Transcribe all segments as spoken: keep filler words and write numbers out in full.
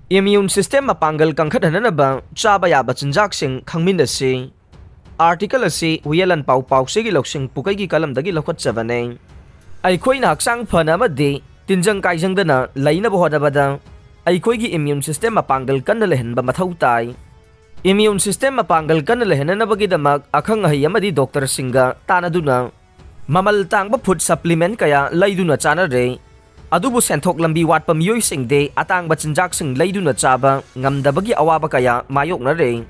Immune system ꯃꯄꯥꯡꯒꯜ ꯀꯟꯈꯠꯍꯟꯅꯅꯕ ꯆꯥꯕ ꯌꯥꯕ ꯆꯤꯟꯖꯥꯛꯁꯤꯡ ꯈꯪꯃꯤꯟꯅꯁꯤ꯫ Article ꯑꯁꯤ ꯍꯨꯏꯌꯦꯂꯟ ꯄꯥꯎ ꯄꯥꯎꯆꯦꯒꯤ ꯂꯧꯁꯤꯡ ꯄꯨꯀꯩꯒꯤ ꯀꯂꯝꯗꯒꯤ ꯂꯧꯈꯠꯆꯕꯅꯦ꯫ ꯑꯩꯈꯣꯏꯅ ꯍꯛꯆꯥꯡ ꯐꯅ ꯑꯃꯗꯤ ꯇꯤꯟꯖꯪ ꯀꯥꯏꯖꯪꯗꯅ ꯂꯩꯅꯕ ꯍꯣꯠꯅꯕꯗ ꯑꯩꯈꯣꯏꯒꯤ immune system ꯃꯄꯥꯡꯒꯜ ꯀꯟꯅ ꯂꯩꯍꯟꯕ ꯃꯊꯧ ꯇꯥꯏ꯫ Immune system ꯃꯄꯥꯡꯒꯜ ꯀꯟꯅ ꯂꯩꯍꯟꯅꯅꯕꯒꯤꯗꯃꯛ ꯑꯈꯪ ꯑꯍꯩ ꯑꯃꯗꯤ ꯗꯣꯛꯇꯔꯁꯤꯡꯒ ꯇꯥꯟꯅꯗꯨꯅ ꯃꯃꯜ ꯇꯥꯡꯕ food supplement ꯀꯌꯥ ꯂꯩꯗꯨꯅ ꯆꯥꯅꯔꯦ꯫ ꯑꯗꯨꯕꯨ ꯁꯦꯟꯊꯣꯛ ꯂꯝꯕꯤ ꯋꯥꯠꯄ ꯃꯤꯑꯣꯏꯁꯤꯡꯗꯤ ꯑꯇꯥꯡꯕ ꯆꯤꯟꯖꯥꯛꯁꯤꯡ ꯂꯩꯗꯨꯅ ꯆꯥꯕ ꯉꯝꯗꯕꯒꯤ ꯑꯋꯥꯕ ꯀꯌꯥ ꯃꯥꯌꯣꯛꯅꯔꯦ꯫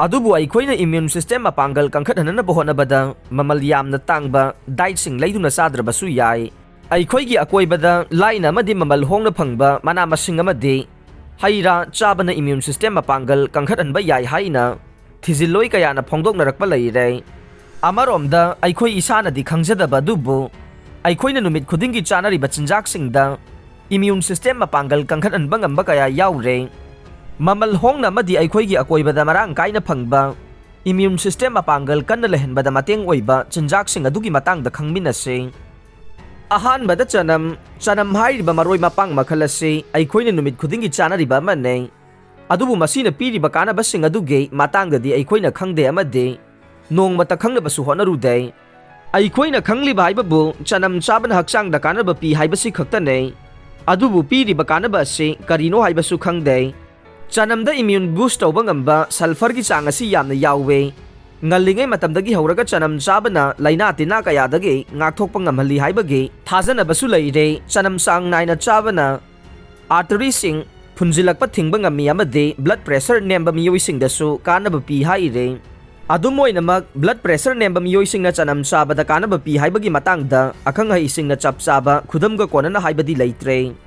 ꯑꯗꯨꯕꯨ ꯑꯩꯈꯣꯏꯅ immune system ꯃꯄꯥꯡꯒꯜ ꯀꯟꯈꯠꯍꯟꯅꯕ ꯍꯣꯠꯅꯕꯗ ꯃꯃꯜ ꯌꯥꯝꯅ ꯇꯥꯡꯕ dietꯁꯤꯡ ꯂꯩꯗꯨꯅ ꯆꯥꯗ꯭ꯔꯕꯁꯨ ꯌꯥꯏ꯫ ꯑꯩꯈꯣꯏꯒꯤ ꯑꯀꯣꯏꯕꯗ ꯂꯥꯏꯅ ꯑꯃꯗꯤ ꯃꯃꯜ ꯍꯣꯡꯅ ꯐꯪꯕ ꯃꯅꯥ ꯃꯁꯤꯡ ꯑꯃꯗꯤ ꯍꯩ ꯔꯥ ꯆꯥꯕꯅ immune system ꯃꯄꯥꯡꯒꯜ ꯀꯟꯈꯠꯍꯟꯕ ꯌꯥꯏ ꯍꯥꯏꯅ ꯊꯤꯖꯤꯜꯂꯣꯏ ꯀꯌꯥꯅ ꯐꯣꯡꯗꯣꯛꯅꯔꯛꯄ ꯂꯩꯔꯦ꯫ ꯑꯃꯔꯣꯝꯗ ꯑꯩꯈꯣꯏ ꯏꯁꯥꯅꯗꯤ ꯈꯪꯖꯗꯕ ꯑꯗꯨꯕꯨ ꯑꯩꯈꯣꯏꯅ ꯅꯨꯃꯤꯠ ꯈꯨꯗꯤꯡꯒꯤ ꯆꯥꯅꯔꯤꯕ ꯆꯤꯟꯖꯥꯛꯁꯤꯡꯗ immune system ꯃꯄꯥꯡꯒꯜ ꯀꯟꯈꯠꯍꯟꯕ ꯉꯝꯕ ꯀꯌꯥ ꯌꯥꯎꯔꯦ꯫ ꯃꯃꯜ ꯍꯣꯡꯅ ꯑꯃꯗꯤ ꯑꯩꯈꯣꯏꯒꯤ ꯑꯀꯣꯏꯕꯗ ꯃꯔꯥꯡ ꯀꯥꯏꯅ ꯐꯪꯕ immune system ꯃꯄꯥꯡꯒꯜ ꯀꯟꯅ ꯂꯩꯍꯟꯕꯗ ꯃꯇꯦꯡ ꯑꯣꯏꯕ ꯆꯤꯟꯖꯥꯛꯁꯤꯡ ꯑꯗꯨꯒꯤ ꯃꯇꯥꯡꯗ ꯈꯪꯃꯤꯟꯅꯁꯤ꯫ ꯑꯍꯥꯟꯕꯗ ꯆꯅꯝ꯫ ꯆꯅꯝ ꯍꯥꯏꯔꯤꯕ ꯃꯔꯣꯏ ꯃꯄꯥꯡ ꯃꯈꯜ ꯑꯁꯤ ꯑꯩꯈꯣꯏꯅ ꯅꯨꯃꯤꯠ ꯈꯨꯗꯤꯡꯒꯤ ꯆꯥꯅꯔꯤꯕ ꯑꯃꯅꯤ꯫ ꯑꯗꯨꯕꯨ ꯃꯁꯤꯅ ꯄꯤꯔꯤꯕ ꯀꯥꯟꯅꯕꯁꯤꯡ ꯑꯗꯨꯒꯤ ꯃꯇꯥꯡꯗꯗꯤ ꯑꯩꯈꯣꯏꯅ ꯈꯪꯗꯦ ꯑꯃꯗꯤ ꯅꯣꯡꯃꯇ ꯈꯪꯅꯕꯁꯨ ꯍꯣꯠꯅꯔꯨꯗꯦ꯫ ꯑꯩꯈꯣꯏꯅ ꯈꯪꯂꯤꯕ ꯍꯥꯏꯕꯕꯨ ꯆꯅꯝ ꯆꯥꯕꯅ ꯍꯛꯆꯥꯡꯗ ꯀꯥꯟꯅꯕ ꯄꯤ ꯍꯥꯏꯕꯁꯤ ꯈꯛꯇꯅꯦ꯫ ꯑꯗꯨꯕꯨ ꯄꯤꯔꯤꯕ ꯀꯥꯟꯅꯕ ꯑꯁꯤ ꯀꯔꯤꯅꯣ ꯍꯥꯏꯕꯁꯨ ꯈꯪꯗꯦ꯫ ꯆꯅꯝꯗ immune boost ꯇꯧꯕ ꯉꯝꯕ sulphurꯒꯤ ꯆꯥꯡ ꯑꯁꯤ ꯌꯥꯝꯅ ꯌꯥꯎꯋꯦ꯫ ꯉꯜꯂꯤꯉꯩ ꯃꯇꯝꯗꯒꯤ ꯍꯧꯔꯒ ꯆꯅꯝ ꯆꯥꯕꯅ ꯂꯥꯏꯅꯥ ꯇꯤꯟꯅꯥ ꯀꯌꯥꯗꯒꯤ ꯉꯥꯛꯊꯣꯛꯄ ꯉꯝꯍꯜꯂꯤ ꯍꯥꯏꯕꯒꯤ ꯊꯥꯖꯅꯕꯁꯨ ꯂꯩꯔꯦ꯫ ꯆꯅꯝ ꯆꯥꯡ ꯅꯥꯏꯅ ꯆꯥꯕꯅ arteryꯁꯤꯡ ꯐꯨꯟꯖꯤꯜꯂꯛꯄ ꯊꯤꯡꯕ ꯉꯝꯃꯤ ꯑꯃꯗꯤ blood pressure ꯅꯦꯝꯕ ꯃꯤꯑꯣꯏꯁꯤꯡꯗꯁꯨ ꯀꯥꯟꯅꯕ ꯄꯤ ꯍꯥꯏꯔꯦ꯫ ꯑꯗꯨꯝ ꯑꯣꯏꯅꯃꯛ, blood pressure ꯅꯦꯝꯕ ꯃꯤꯑꯣꯏꯁꯤꯡꯅ ꯆꯅꯝ ꯆꯥꯕꯗ ꯀꯥꯟꯅꯕ ꯄꯤ ꯍꯥꯏꯕꯒꯤ ꯃꯇꯥꯡꯗ ꯑꯈꯪ ꯑꯍꯩꯁꯤꯡꯅ ꯆꯞ ꯆꯥꯕ ꯈꯨꯗꯝꯒ ꯀꯣꯟꯅꯅ ꯍꯥꯏꯕꯗꯤ ꯂꯩꯇ꯭ꯔꯦ꯫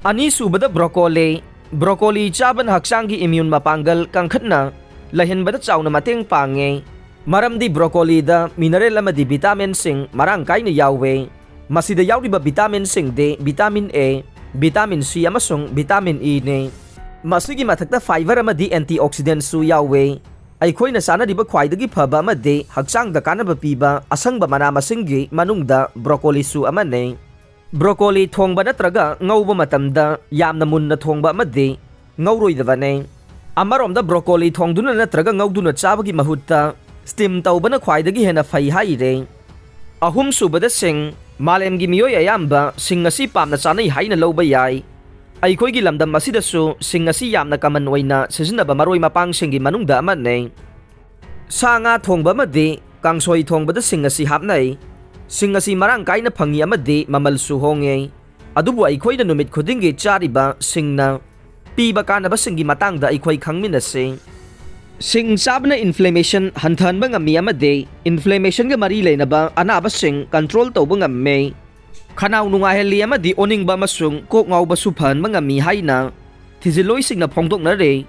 ꯑꯅꯤꯁꯨꯕꯗ broccoli꯫ Broccoli ꯆꯥꯕꯅ ꯍꯛꯆꯥꯡꯒꯤ immune ꯃꯄꯥꯡꯒꯜ ꯀꯟꯈꯠꯅ ꯂꯩꯍꯟꯕꯗ ꯆꯥꯎꯅ ꯃꯇꯦꯡ ꯄꯥꯡꯉꯦ꯫ ꯃꯔꯝꯗꯤ broccolyꯗ mineral ꯑꯃꯗꯤ vitaminꯁꯤꯡ ꯃꯔꯥꯡ ꯀꯥꯏꯅ ꯌꯥꯎꯋꯦ꯫ ꯃꯁꯤꯗ ꯌꯥꯎꯔꯤꯕ vitaminꯁꯤꯡꯗꯤ vitamin A, vitamin C ꯑꯃꯁꯨꯡ vitamin Eꯅꯤ꯫ ꯃꯁꯤꯒꯤ ꯃꯊꯛꯇ fiber ꯑꯃꯗꯤ antioxidantꯁꯨ ꯌꯥꯎꯋꯦ꯫ ꯑꯩꯈꯣꯏꯅ ꯆꯥꯅꯔꯤꯕ ꯈ꯭ꯋꯥꯏꯗꯒꯤ ꯐꯕ ꯑꯃꯗꯤ ꯍꯛꯆꯥꯡꯗ ꯀꯥꯟꯅꯕ ꯄꯤꯕ ꯑꯁꯪꯕ ꯃꯅꯥ ꯃꯁꯤꯡꯒꯤ ꯃꯅꯨꯡꯗ broccolyꯁꯨ ꯑꯃꯅꯤ꯫ Broccoli ꯊꯣꯡꯕ ꯅꯠꯇ꯭ꯔꯒ ꯉꯧꯕ ꯃꯇꯝꯗ ꯌꯥꯝꯅ ꯃꯨꯟꯅ ꯊꯣꯡꯕ ꯑꯃꯗꯤ ꯉꯧꯔꯣꯏꯗꯕꯅꯤ꯫ ꯑꯃꯔꯣꯝꯗ broccoli ꯊꯣꯡꯗꯨꯅ ꯅꯠꯇ꯭ꯔꯒ ꯉꯧꯗꯨꯅ ꯆꯥꯕꯒꯤ ꯃꯍꯨꯠꯇ steam ꯇꯧꯕꯅ ꯈ꯭ꯋꯥꯏꯗꯒꯤ ꯍꯦꯟꯅ ꯐꯩ ꯍꯥꯏꯔꯦ꯫ ꯑꯍꯨꯝꯁꯨꯕꯗ ꯁꯤꯡ꯫ ꯃꯥꯂꯦꯝꯒꯤ ꯃꯤꯑꯣꯏ ꯑꯌꯥꯝꯕ ꯁꯤꯡ ꯑꯁꯤ ꯄꯥꯝꯅ ꯆꯥꯅꯩ ꯍꯥꯏꯅ ꯂꯧꯕ ꯌꯥꯏ꯫ ꯑꯩꯈꯣꯏꯒꯤ ꯂꯝꯗꯝ ꯑꯁꯤꯗꯁꯨ ꯁꯤꯡ ꯑꯁꯤ ꯌꯥꯝꯅ common ꯑꯣꯏꯅ ꯁꯤꯖꯤꯟꯅꯕ ꯃꯔꯣꯏ ꯃꯄꯥꯡꯁꯤꯡꯒꯤ ꯃꯅꯨꯡꯗ ꯑꯃꯅꯤ꯫ ꯁꯥ ꯉꯥ ꯊꯣꯡꯕ ꯑꯃꯗꯤ ꯀꯥꯡꯁꯣꯏ ꯊꯣꯡꯕꯗ ꯁꯤꯡ ꯑꯁꯤ ꯍꯥꯞꯅꯩ꯫ ꯁꯤꯡ ꯑꯁꯤ ꯃꯔꯥꯡ ꯀꯥꯏꯅ ꯐꯪꯉꯤ ꯑꯃꯗꯤ ꯃꯃꯜꯁꯨ ꯍꯣꯡꯉꯤ꯫ ꯑꯗꯨꯕꯨ ꯑꯩꯈꯣꯏꯅ ꯅꯨꯃꯤꯠ ꯈꯨꯗꯤꯡꯒꯤ ꯆꯥꯔꯤꯕ ꯁꯤꯡꯅ ꯄꯤꯕ ꯀꯥꯟꯅꯕꯁꯤꯡꯒꯤ ꯃꯇꯥꯡꯗ ꯑꯩꯈꯣꯏ ꯈꯪꯃꯤꯟꯅꯁꯤ꯫ ꯁꯤꯡ ꯆꯥꯕꯅ inflammation ꯍꯟꯊꯍꯟꯕ ꯉꯝꯃꯤ ꯑꯃꯗꯤ inflammationꯒ ꯃꯔꯤ ꯂꯩꯅꯕ ꯑꯅꯥꯕꯁꯤꯡ control ꯇꯧꯕ ꯉꯝꯃꯤ꯫ ꯈꯅꯥꯎ ꯅꯨꯡꯉꯥꯏꯍꯜꯂꯤ ꯑꯃꯗꯤ ꯑꯣꯅꯤꯡꯕ ꯑꯃꯁꯨꯡ ꯀꯣꯛ ꯉꯥꯎꯕꯁꯨ ꯐꯍꯟꯕ ꯉꯝꯃꯤ ꯍꯥꯏꯅ ꯊꯤꯖꯤꯜꯂꯣꯏꯁꯤꯡꯅ ꯐꯣꯡꯗꯣꯛꯅꯔꯤ꯫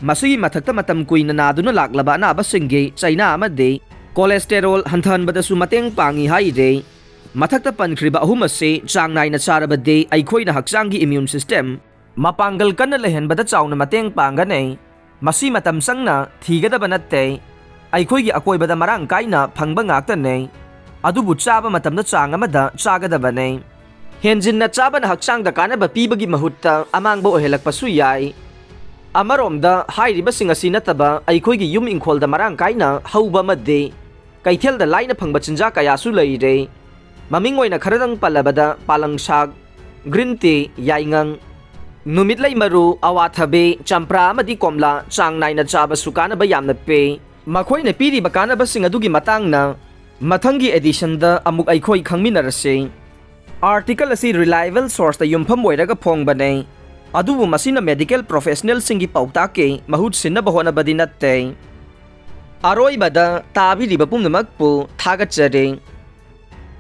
ꯃꯁꯤꯒꯤ ꯃꯊꯛꯇ ꯃꯇꯝ ꯀꯨꯏꯅ ꯅꯥꯗꯨꯅ ꯂꯥꯛꯂꯕ ꯑꯅꯥꯕꯁꯤꯡꯒꯤ ꯆꯩꯅꯥ ꯑꯃꯗꯤ cholesterol ꯍꯟꯊꯍꯟꯕꯗꯁꯨ ꯃꯇꯦꯡ ꯄꯥꯡꯉꯤ ꯍꯥꯏꯔꯤ꯫ ꯃꯊꯛꯇ ꯄꯟꯈ꯭ꯔꯤꯕ ꯑꯍꯨꯝ ꯑꯁꯤ ꯆꯥꯡ ꯅꯥꯏꯅ ꯆꯥꯔꯕꯗꯤ ꯑꯩꯈꯣꯏꯅ ꯍꯛꯆꯥꯡꯒꯤ immune system ꯃꯄꯥꯡꯒꯜ ꯀꯟꯅ ꯂꯩꯍꯟꯕꯗ ꯆꯥꯎꯅ ꯃꯇꯦꯡ ꯄꯥꯡꯒꯅꯤ꯫ ꯃꯁꯤ ꯃꯇꯝ ꯆꯪꯅ ꯊꯤꯒꯗꯕ ꯅꯠꯇꯦ꯫ ꯑꯩꯈꯣꯏꯒꯤ ꯑꯀꯣꯏꯕꯗ ꯃꯔꯥꯡ ꯀꯥꯏꯅ ꯐꯪꯕ ꯉꯥꯛꯇꯅꯤ꯫ ꯑꯗꯨꯕꯨ ꯆꯥꯕ ꯃꯇꯝꯗ ꯆꯥꯡ ꯑꯃꯗ ꯆꯥꯒꯗꯕꯅꯤ꯫ ꯍꯦꯟꯖꯤꯟꯅ ꯆꯥꯕꯅ ꯍꯛꯆꯥꯡꯗ ꯀꯥꯟꯅꯕ ꯄꯤꯕꯒꯤ ꯃꯍꯨꯠꯇ ꯑꯃꯥꯡꯕ ꯑꯣꯏꯍꯜꯂꯛꯄꯁꯨ ꯌꯥꯏ꯫ ꯑꯃꯔꯣꯝꯗ ꯍꯥꯏꯔꯤꯕꯁꯤꯡ ꯑꯁꯤ ꯅꯠꯇꯕ ꯑꯩꯈꯣꯏꯒꯤ ꯌꯨꯝ ꯏꯪꯈꯣꯜꯗ ꯃꯔꯥꯡ ꯀꯥꯏꯅ ꯍꯧꯕ ꯑꯃꯗꯤ ꯀꯩꯊꯦꯜꯗ ꯂꯥꯏꯅ ꯐꯪꯕ ꯆꯤꯟꯖꯥꯛ ꯀꯌꯥꯁꯨ ꯂꯩꯔꯦ꯫ ꯃꯃꯤꯡ ꯑꯣꯏꯅ ꯈꯔꯗꯪ ꯄꯜꯂꯕꯗ ꯄꯥꯂꯪ ꯁꯥꯛ, green tea, ꯌꯥꯏꯉꯪ, ꯅꯨꯃꯤꯠꯂꯩ ꯃꯔꯨ, ꯑꯋꯥꯊꯕꯤ, ꯆꯝꯄ꯭ꯔꯥ ꯑꯃꯗꯤ ꯀꯣꯝꯂꯥ ꯆꯥꯡ ꯅꯥꯏꯅ ꯆꯥꯕꯁꯨ ꯀꯥꯟꯅꯕ ꯌꯥꯝꯅ ꯄꯤ꯫ ꯃꯈꯣꯏꯅ ꯄꯤꯔꯤꯕ ꯀꯥꯟꯅꯕꯁꯤꯡ ꯑꯗꯨꯒꯤ ꯃꯇꯥꯡꯅ ꯃꯊꯪꯒꯤ editionꯗ ꯑꯃꯨꯛ ꯑꯩꯈꯣꯏ ꯈꯪꯃꯤꯟꯅꯔꯁꯤ꯫ Article ꯑꯁꯤ reliable sourceꯇ ꯌꯨꯝꯐꯝ ꯑꯣꯏꯔꯒ ꯐꯣꯡꯕꯅꯦ, ꯑꯗꯨꯕꯨ ꯃꯁꯤꯅ medical professionalꯁꯤꯡꯒꯤ ꯄꯥꯎꯇꯥꯛꯀꯤ ꯃꯍꯨꯠ ꯁꯤꯟꯅꯕ ꯍꯣꯠꯅꯕꯗꯤ ꯅꯠꯇꯦ꯫ ꯑꯔꯣꯏꯕꯗ ꯇꯥꯕꯤꯔꯤꯕ ꯄꯨꯝꯅꯃꯛꯄꯨ ꯊꯥꯒꯠꯆꯔꯤ꯫